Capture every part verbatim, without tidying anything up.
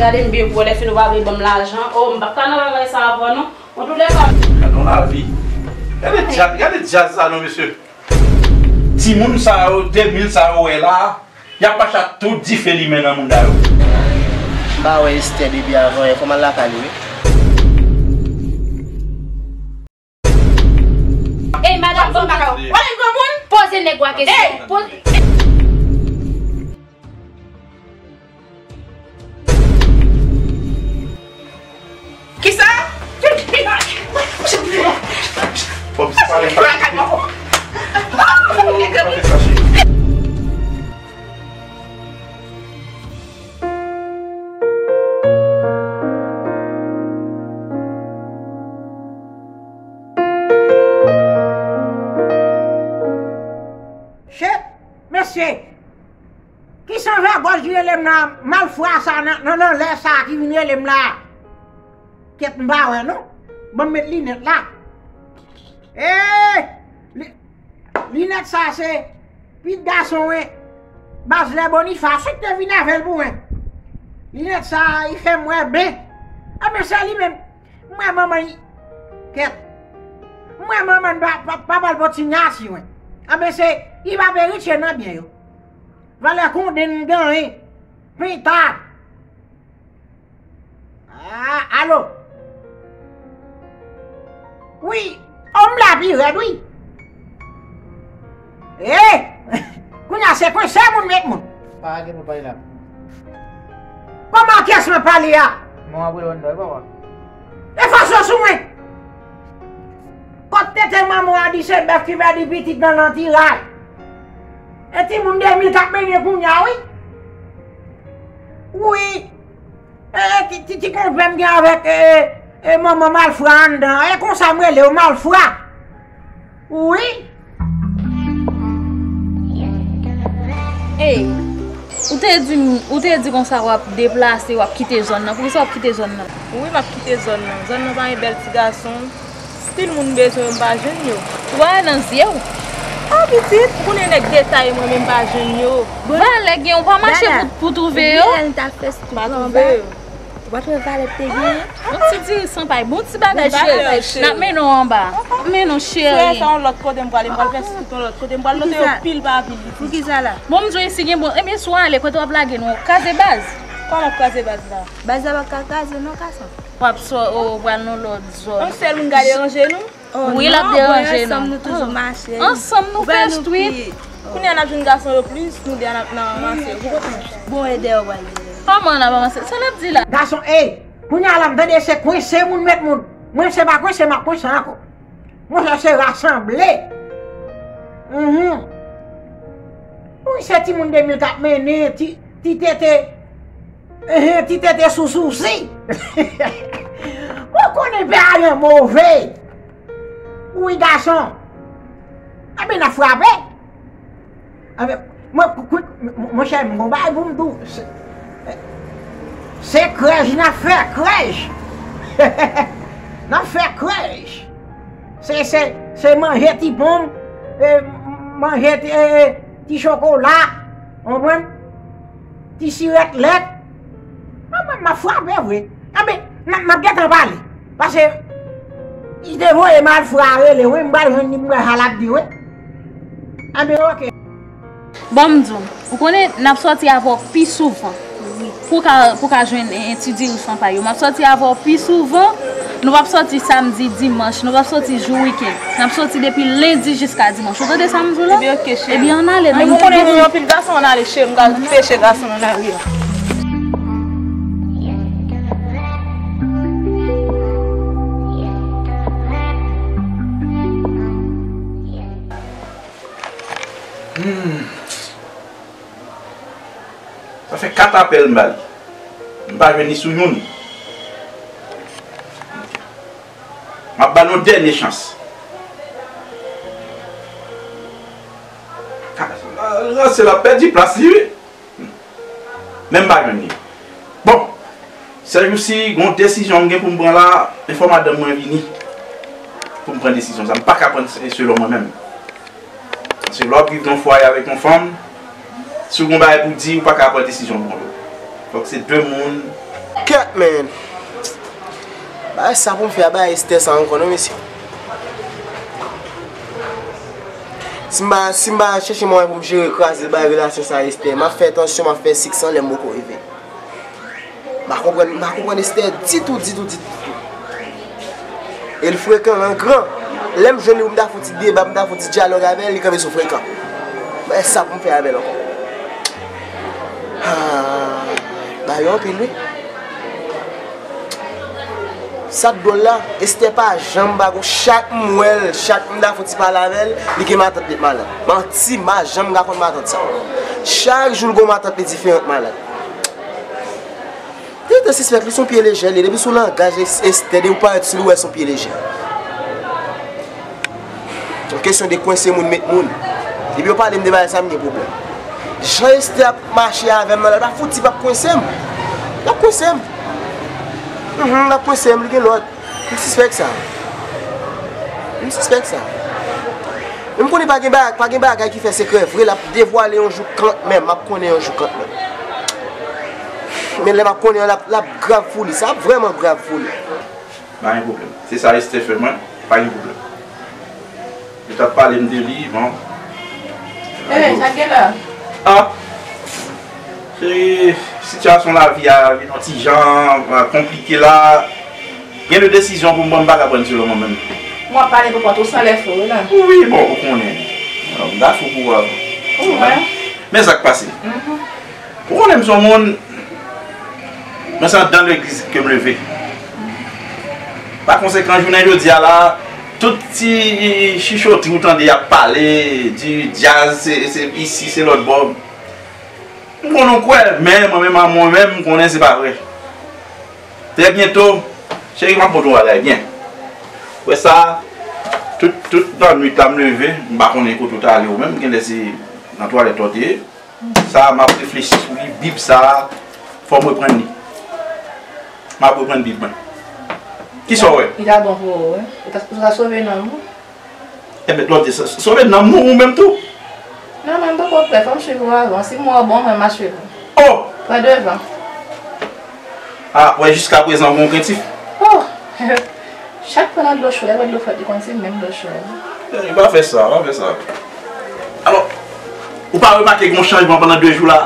Gade m byen pou wè lè fini w pa vle ban m lajan. Oh, m p ap ka nan bagay sa avè w non. Antouka. Gade yon lavi. Gade djaz, gade djaz sa non, mesye. Timoun sa yo, de mil sa yo wè la, y ap mache ak tout dife limen nan mouda yo. M pa wè Esther depi avan yè, fò m al lakay li, wi. Ey, madanm, poze nèg ou a kesyon. Poze. Kisa? Fòk se pale. Shit, mesye! Ki sanvègòj ki rele m la, malfra sa nan, nan, nan lè sa ki vin rele m la? Kèt, m pa wè non. Ban m met linèt la. Ee! Li, linèt sa se pitit gason wen. Baz lè Boniface ki te vin avè l pou mwen. Linèt sa, li fè m wè ben. Anben, se li menm. M wè manman l, kèt. M wè manman l pa, pa, pa ba l bon ti nyasi, wen. Anben, se, li pa pe riche nan byen yo. Valè konnen m genyen. Pita. Ah, alo. Wi, òm la pi rèd, wi. Eh! Kounye a se kwen se moun met moun. Pa gen pou pale la. Kòman kès mwen pale a? Mwen ap rele w anndan, wi, papa. E fason sou mwen. Kot tete manman w a di se bèf ki pèdi pitit nan nan tiray. E timoun de mil k ap mennen kounye a, wi. Wi. E, e, ti, ti, ti konpè m gen avèk, e, e, manman malfra anndan. E konsa m rele yo, malfra. Wi. Ey, ou te di m, ou te di konsa w ap deplase, w ap kite zòn nan. Poukisa w ap kite zòn nan? Wi, m ap kite zòn nan. Zòn nan pa gen bèl ti gason. Stil moun m bezwen yo, m pa jwenn yo. Ou pa wè nan zye w? Ah, pitit, ou konnen nèg detay mwen, men m pa jwenn yo. Valè gen, ou pa mache pou, pou twouve yo? Ou pa twouve yo. Ou pa t wè valè te genyen? Yon ti diri san pay, bon ti bagay cheri. N ap mennen w anba. N ap mennen w cheri. Frè, se yon lòt kote m prale, m pral fè sitou yon lòt kote, m pral note yo pil pa pil. Poukisa la? Bon, m di w isi gen bon, ebyen si w ale, kote w ap lage nou? Kraze baz. Kòman kraze baz la? Baz la pa ka kraze non, gason. W ap sò, ou pral nan lòt zòn. Yon sèl moun ka deranje nou? Wi, l ap deranje nou. Ansanm nou toujou mache. Ansanm nou fè street. Kounye a n ap jwenn gason yo plis, nou de a n ap nan ranse. Ou konprann? Bon, e dèyè w pral jere. Kòman n ap avanse? Sa l ap di la? Gason, ey, kounye a la m tande se kwense moun met moun. Mwen se pa kwense, m ap kwense ankò. Monchè, se rasanble. Mhm. Wi, se timoun de mil k ap mennen, ti, ti tete, ehe, ti tete sou sousi. Ou konnen pè a yon move. Wi, gason. Ebyen, n ap frape. Anben, mwen, kou-, kou-, m-, m-, monchè, m gon bagay pou m di w. Se, se krèj n ap fè, krèj. N ap fè krèj. Se, se, se manje ti ponm, e, manje ti, e, e, ti chokola, w konprann? Ti sirèt lèt. Mwen, mwen, m ap frape vre. Anben, m ap, m ap gentan pale. Paske, li te voye malfra rele, wi, m pral jwenn li, m wè sa l ap di, wi. Anben, oke. Bon, m di w, ou konnen, n ap sòti avè w pi souvan. Wi. Pou w ka, pou w ka jwenn, e, e, ti diri san pay yo. M ap sòti avè w pi souvan. Nou p ap sòti samdi, dimanch. Nou p ap sòti jou wikenn. N ap sòti depi lendi jiska dimanch. Ou tande sa m di w la? Ebyen, oke, cheri. Ebyen, ann ale, men nou konnen nou gen anpil gason, ann ale, cheri. M pral peche gason nan lari a. Hmm. Sa fè kat apèl m ba li. M pa jwenn li sou youn. M ap ba l yon dènye chans. Ka-, ranse l ap pèdi plas li, wi. Men m pa jwenn li. Bon, Sèjousi, gen yon desizyon m gen pou m pran la, e fò madanm mwen vini pou m pran desizyon sa. M pa ka pran selon mwen menm. Paske lè w ap viv nan fwaye avèk yon fanm, si w gen yon bagay pou w di, ou pa ka pran desizyon pou kont ou. Fòk se de moun. Kèt, man! Bagay sa pou m fè a, bagay Esther sa ankò, non, mesye. Si m pa, si m pa chèche mwayen pou m jere kraze bagay relasyon sa a, Esther, m ap fè tansyon, m ap fè sik san lè m poko rive. M pa konprann, m pa konprann Esther ditou, ditou, ditou. E l frekan, l angran. Lè m jwenn li pou m ta fè yon ti deba, pou m ta fè yon ti dyalòg avè l, li kanpe sou frekan. Mwen, sa pou m fè avè l ankò. Ah, bagay yo anpil, wi. Sa k dwòl la, Esther pa janm ba gon, chak m wè l, chak m ta fè yon ti pale avè l, li gen matant li k malad. Manti, m pa janm ka konn matant sa. Chak jou l gon matant li diferan k malad. Te te sispèk li se yon pye lejè li, depi sou langaj Esther, depi w parèt sou li, w wè se yon pye lejè. Se yon kesyon de kwense moun, met moun. Depi yo pale m de bagay sa, m gen pwoblèm. Jan Esther ap mache avè m nan la, l pa fouti p ap kwense m. L ap kwense m. Mhm, l ap kwense m, li gen lòd. M sispèk sa. M sispèk sa. Men m konnen pa gen bagay, pa gen bagay ki fè sekrè vre, l ap devwale yon jou kantmenm, m ap konnen yon jou kantmenm. Men lè m ap konnen an, l ap, l ap grav pou li, sa ap vrèman grav pou li. Pa gen pwoblèm. Se sa Esther fè mwen, pa gen pwoblèm. Yo t ap pale m de li, bon. Eh, sa k gen la? Ah! Se sitiyasyon lavi a vin yon ti jan, ah, konplike la. Gen de desizyon pou m pran, m pa ka pran selon mwen menm. M ap pale pou kont ou san lè fou wi la. Wi, bon, ou konnen. M ta fou pou ou avan. Ou wè. Men sa k pase. Mhm. Ou konnen m se yon moun, mwen se anndan legliz ke m leve. Pa konsekan, jounen jodi a la, tout ti chichotri ou tande y ap pale, di djaz, se, se isi, se lòt bò. M konnen w kwè, men mwen menm a mwen menm, m konnen se pa vre. Trè byento, cheri, m ap montre w bagay byen. Ou wè sa, tout, tout lannwit la m leve, m pa konnen kote w t ale ou menm, genlè se nan twalèt la w te ye. Sa a, m ap reflechi sou li, Bib sa a, fò m reprann li. M ap reprann Bib mwen. Kisa w wè? Li ta bon pou ou, wi. Ou ta, ou ta sove nanm ou. Enben, lòt di sa, sove nanm ou, ou menm tou? Non, mwen poko prè, fò m swiv ou avan. Si m wè w bon, mwen m a swiv ou. Oh! Pran devan. Ah, wè, jiskaprezan ou gen yon krentif? Oh! Chak fwa nan dlo cho, lè wè dlo frèt, li konn se menm dlo cho a. Eh, pa fè sa, pa fè sa. Alò, ou pa remake gen yon chanjman pandan de jou la?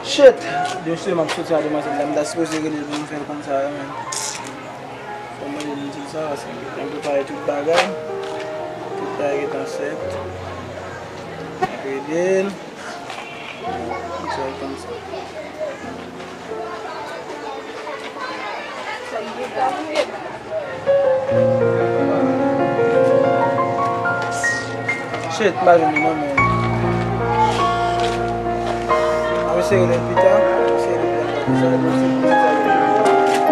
Shit! Dosye m ap soti a demwazèl la, m ta sipoze rele l pou m fè l konn sa yo, men. Fò m rele l, m di l sa, paske m prepare tout bagay. Tout bagay gentan sèt. M ap rele l. M fè l konn sa. Shit, m pa jwenn li non, men. Mwen eseye rele l pita. Mwen eseye rele l pita. Mwen eseye rele l pita.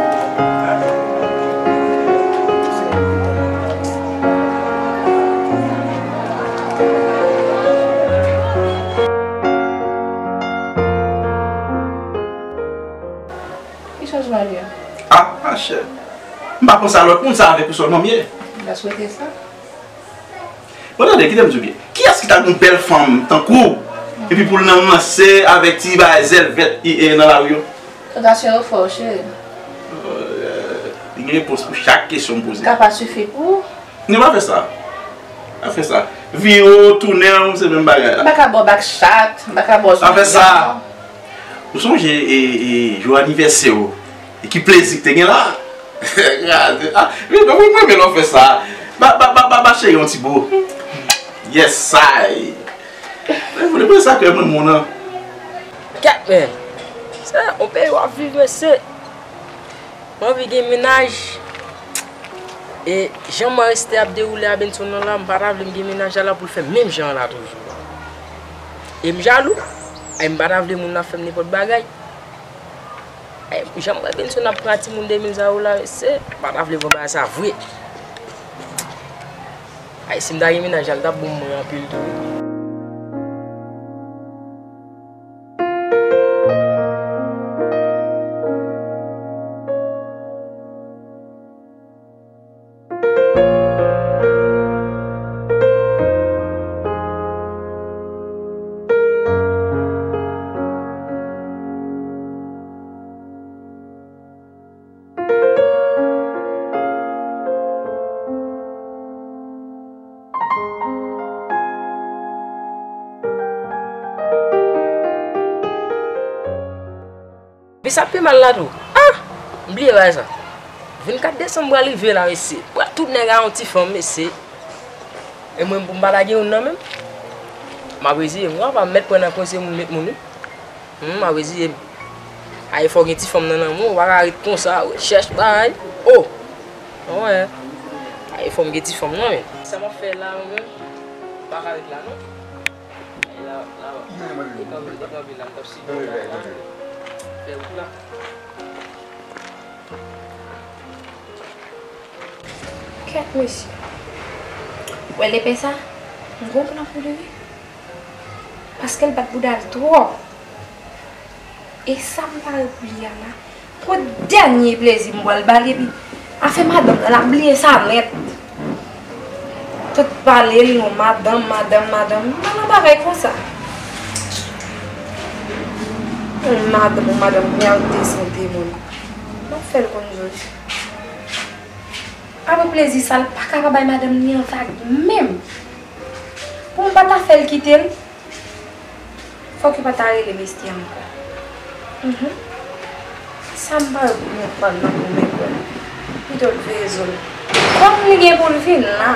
Ki chanjman li ye? Ah, machè. M pa konn sa lòt moun, sa avèk ou sèlman m ye. M ta swete sa. Bon, tande, kite m di w byen. Kiyès ki ta gen yon bèl fanm tankou w, epi pou l nan ranse avèk ti bagay zèl vèt i- e nan lari yo? Tantasyon yo fò, cheri. Euh, li gen repons pou chak kesyon m poze. Ka pa sifi pou ou. Non, pa fè sa. Pa fè sa. Vire w, tounen w, se menm bagay la. M pa ka ba w bak chat, m pa ka ba w zonbyan. Pa fè sa. Ou sonje e, e, jou anivèsè w, e ki plezi k te gen la? Ah, wi, mwen, mwen renmen lè w fè sa. Ba, ba, ba, ba, ba cheri yon ti bo. Yes, I. Mwen vle pran sa kè mwen, moun an. Kèt, men. Se yon peyi w ap viv, mesye. Mwen anvi gen mennaj. E jan mwen reste ap dewoule a Benson nan la, m pa ta vle m gen mennaj la la pou l fè menm jan an la toujou. E m jalou. E m pa ta vle moun nan fè m nenpòt bagay. E jan mwen Benson ap pran timoun de mil sa yo la, mesye, m pa ta vle pran bagay sa vre. Ay, si m ta gen mennaj la, l t ap bon pou mwen anpil tou wi. Vin sa pi mal la tou. Ah! M bliye bagay sa. Vennkat desanm pral rive la, mesye. Pral tout nèg a yon ti fanm, mesye. E mwen, pou m pa ta gen youn nan menm, m ap reziye m. Ou pa mèt pran nan konsèy moun met moun, wi. Hmm, m ap reziye m. Ay, fò w gen ti fanm nan nan men w, ou pa ka ret konsa, ou chèch bagay. Oh! Wè. Ay, fò m gen ti fanm nan, men. Sa m ap fè la, mwen menm, m pa ka ret la, non. Ay, la, la, e kanpe, e kanpe la, m t ap sibi la, la. Fè wout la. Kèt mesye. Ou wè lepè sa? M gon plan pou li wi. Paske l bat bouda l twòp. E sa m pare pou li a la, pou dènye plezi m pral ba l epi afè madanm nan l ap bliye sa nèt. Tout pale l yon madanm, madanm, madanm. M pa nan bagay konsa. Yon madanm, yon madanm mède sante moun. M ap fè l konn jòj. Apre plezi sa, l pa ka pa bay madanm li an vag menm. Pou m pa ta fè l kite l, fòk yo pa ta rele mesye ankò. Mhm. Sa m pare pou mwen pran nan pou mwen pran. Pito l veye zo l. Kòm li gen pou l vin la.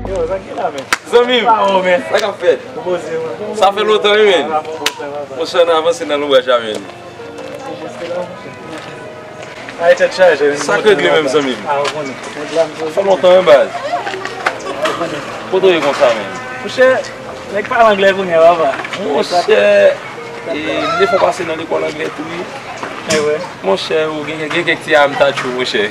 Yo, sa ki la, men? Zanmi m, sa k ap fèt? Ou poze, man. Sa fè lontan, wi, men. Monchè, n avanse nan lonbraj la, men. Ay, tèt chaje, men. Sa k regle menm, zanmi m? Ah, ou konnen. Sa fè lontan, wi, baz. Kote w ye konsa, men? Monchè, nèg pale anglè kounye a, papa. Monchè, e, m te fè pase nan lekòl anglè tou, wi. Monchè, ou gen, gen kèk ti amtatchou, monchè.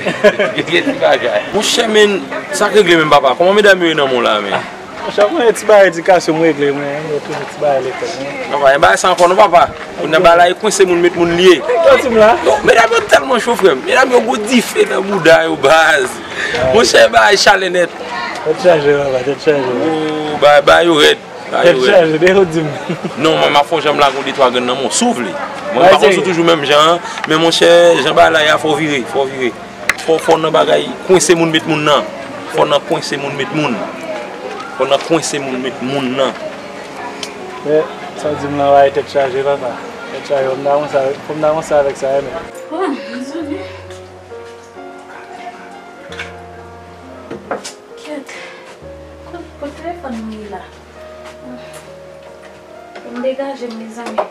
Gen kèk ti bagay. Monchè, men, sa k regle menm, papa? Kòman medam yo ye nan men w la, men? Monchè, mwen, ti bagay edikasyon m regle, mwen, mwen tounen ti bagay lekòl, mwen. Non, pa gen bagay sa ankò non, papa. Kounye a bagay la e kwense moun met moun li ye. Tande m la. Non, medam yo tèlman cho, frè m. Medam yo gwo dife nan bouda yo, baz. Monchè, bagay chalè nèt. Tèt chaje, papa, tèt chaje. Oh, bagay, bagay yo rèd. Bagay yo rèd. Tèt chaje, de ou di m. Non, mwen, m ap fè yon jan m lage yon de twa grenn nan men w, si w vle. Mwen, m pa konn si w toujou menm jan an, men monchè, jan bagay la ye a, fò w vire, fò w vire. Fò, fò nan bagay kwense moun met moun nan. Fò nan kwense moun met moun. Fò nan kwense moun met moun nan. Men, sa w di m lan, bagay tèt chaje, papa. Tèt chaje, fò m ta konsa, fò m ta konsa avèk sa, men. Oh, mezanmi. Kèt. Kot, kot telefòn mwen ye la? Fò m degaje m, mezanmi.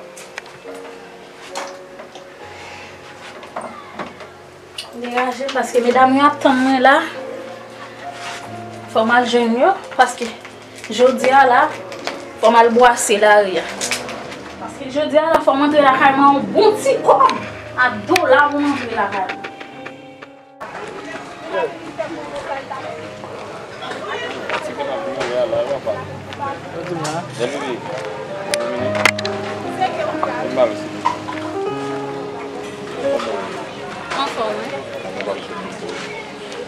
Degaje m paske medam yo ap tann mwen la. Fò m al jwenn yo paske jodi a la, fò m al bwase lari a. Paske jodi a la, fò m antre lakay mwen yon bon ti kòb ak dola pou m antre lakay mwen. Yo di m la. Anfòm, wi.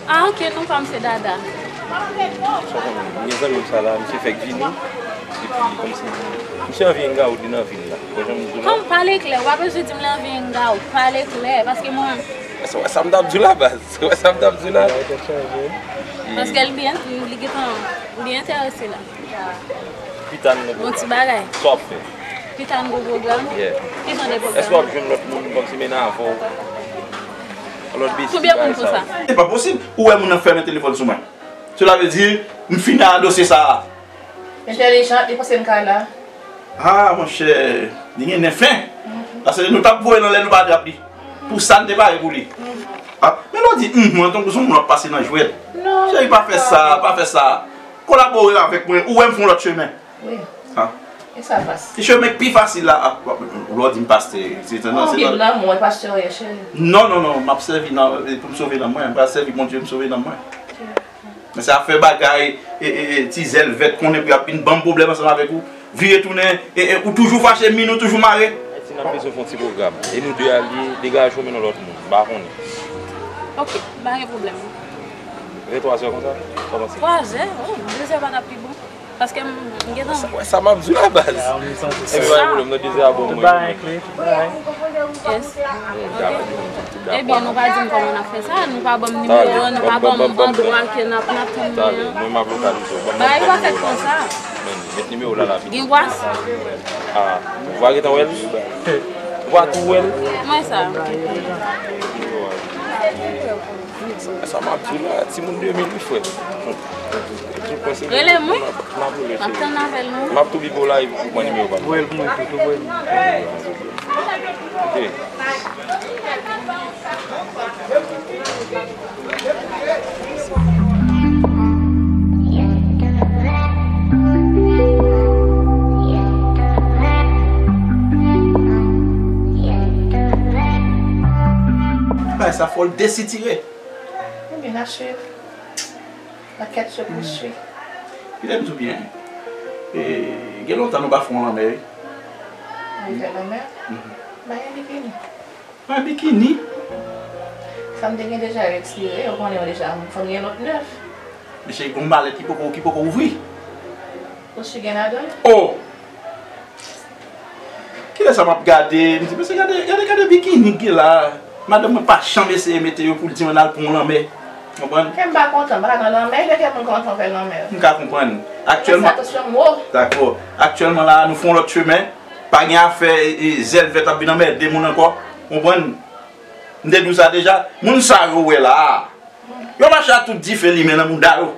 Ah, ok, non pa m se Dada. Sa w konnen, m gen zanmi m sa la, misye fèk vini, epi kòmsi misye anvi hangout, li nan vil la. Bon, jan m di w la. Kòm, pale klè, w pa bezwen di m li anvi hangout, pale klè, paske mwen. Sa, sa m t ap di w la, baz. Sa, sa m t ap di w la. Bagay tèt chaje. Paske l byen, li gentan, li enterese la. Pita n gon pwogram. Bon ti bagay. Sa w ap fè? Pita n gon pwogram? Yeah. Ki jan de pwogram? Èske w ap jwenn lòt moun kòmsi mennen avè w? Lòt besti, bagay sa yo. Konbyen moun pou sa? Se pa posib. Ou wè moun nan fèmen telefòn sou mwen. Cela veut dire, m fini ak dosye sa a. Entèlijan, li panse m ka la. Ah, monchè, li gen nen fen. Paske nou t ap voye l anlè, nou pa trap li. Pou sa n te pare pou li. Ah, men lè w di, hum, mwen tankou se yon moun w ap pase nan jwèt. Non. Cheri, pa fè sa, pa fè sa. Kolabore avèk mwen, ou wè m fè yon lòt chemen. Wi. Ah. Sa pase. Chemen k pi fasil la, a, ou lè w di m pastè, se nan, se nan Bib nan, mwen pastè, cheri. Non, non, non, m ap sèvi nan, pou m sove nanm mwen, m pral sèvi Bondye, m sove nanm mwen. Men sa fè bagay, e, e, e, ti zèl vèt konnen pou y ap vin ban m pwoblèm ansanm avèk ou. Vire tounen, e, e, ou toujou fache, min ou toujou mare. Ayiti n ap bezwen fè yon ti pwogram. E nou de alye, degaje w mennen yon lòt moun. M pa konnen. Ok, pa gen pwoblèm. Vin twa zè konsa? Kòman se? Twa zè? Oh, de zè pa t ap pi bon. Paske m, m gentan. Sa, sa m ap di w la, baz. Epi pa gen pwoblèm, nan de zè a bon, mwen. Yes. Ebyen, nou pa di m kòman n ap fè sa, nou pa ban m nimewo an, nou pa ban m andwa ke n ap, n ap tann mwen an. Mwen m ap lokalize w. Bagay yo pa fèt konsa. Men, met nimewo la la. Gen gwas? Ah, ou pa gentan wè l? Ou pa tou wè l? Mwen sa. Sa m ap di w la, timoun de mil wi, frè. Rele mwen. M ap rele w, cheri. M ap tann avè l, non. M ap tou bipe w la epi ou pran nimewo pa m. Voye l pou mwen tou, tou voye l. Ok. Bagay sa fò l desitire. Ebyen, n ap swiv. L'enquête se poursuit. Kite m di w byen. E, gen lontan nou pa fè yon lanmè, wi. Nou fè lanmè? Mhm. Ba yon bikini. Yon bikini? Sa m te gen deja yo ekspire, ou konnen yo deja, fò m gen lòt nèf. Mesye, gen yon malèt ki poko, ki poko ouvri. Ou si gen ladan l? Oh! Kilè sa m ap gade, m di, mesye, gade, gade, gade bikini k gen la. Madanm mwen pa janm eseye mete yo pou l di mwen n al pran yon lanmè. Konprann? Kè m pa kontan, m pa ka nan lanmè, lè kè moun kontan fè lanmè. M ka konprann. Aktyèlman, sa, tansyon m wo. Dakò. Aktyèlman la, nou fè yon lòt chemen. Pa gen afè, e, zèl vèt ap vin anmède moun ankò. Konprann? M te di w sa deja. Moun sa yo wè la a, yo mache a tout dife limen nan mouda yo.